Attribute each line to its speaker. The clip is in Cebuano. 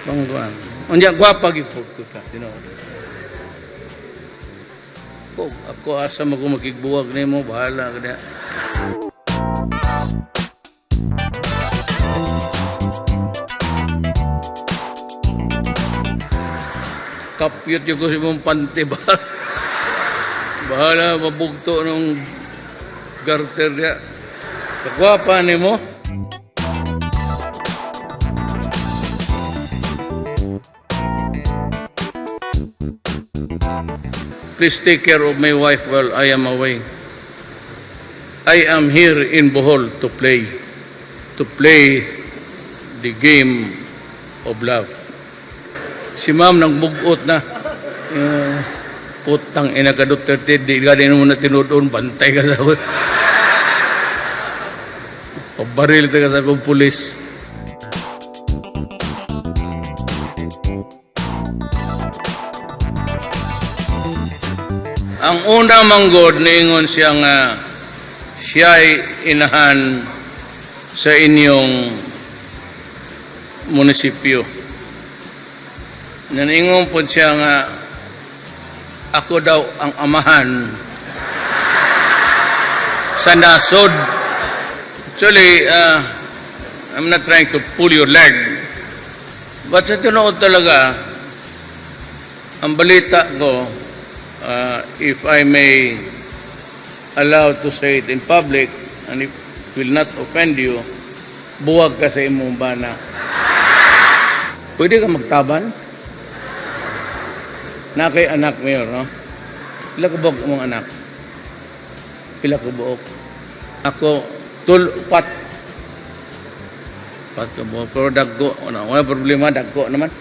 Speaker 1: Pangkuan. Unya gwapa gyud pud ka, tinuod. Ko ako asa mo ko makigbuwag nimo, bahala ka diha. Kapyot yung ko sa imong panty ba. Bahala mabugto nung garter diha. Kagwapa nimo. Please take care of my wife while I am away. I am here in Bohol to play the game of love. Si ma'am nang bugot na. Putang ina ka, Duterte, di ka din mo na tinuod, bantay ka sa Pabaril ka sa akong pulis. Ang una manggod, niingon siya nga siya'y inahan sa inyong munisipyo. Naningon po siya nga ako daw ang amahan sa nasod. Actually, I'm not trying to pull your leg. But sa tinuod talaga, ang balita ko, if I may allow to say it in public, and it will not offend you, buwag ka sa imong bana. Pwede ka magtaban? Na kay anak, Mayor, no? Pila ka buok imong anak? Pila ka buok? Ako, tul, pat. Pat ka buok. Pero dagko, ano, wala problema, dagko naman.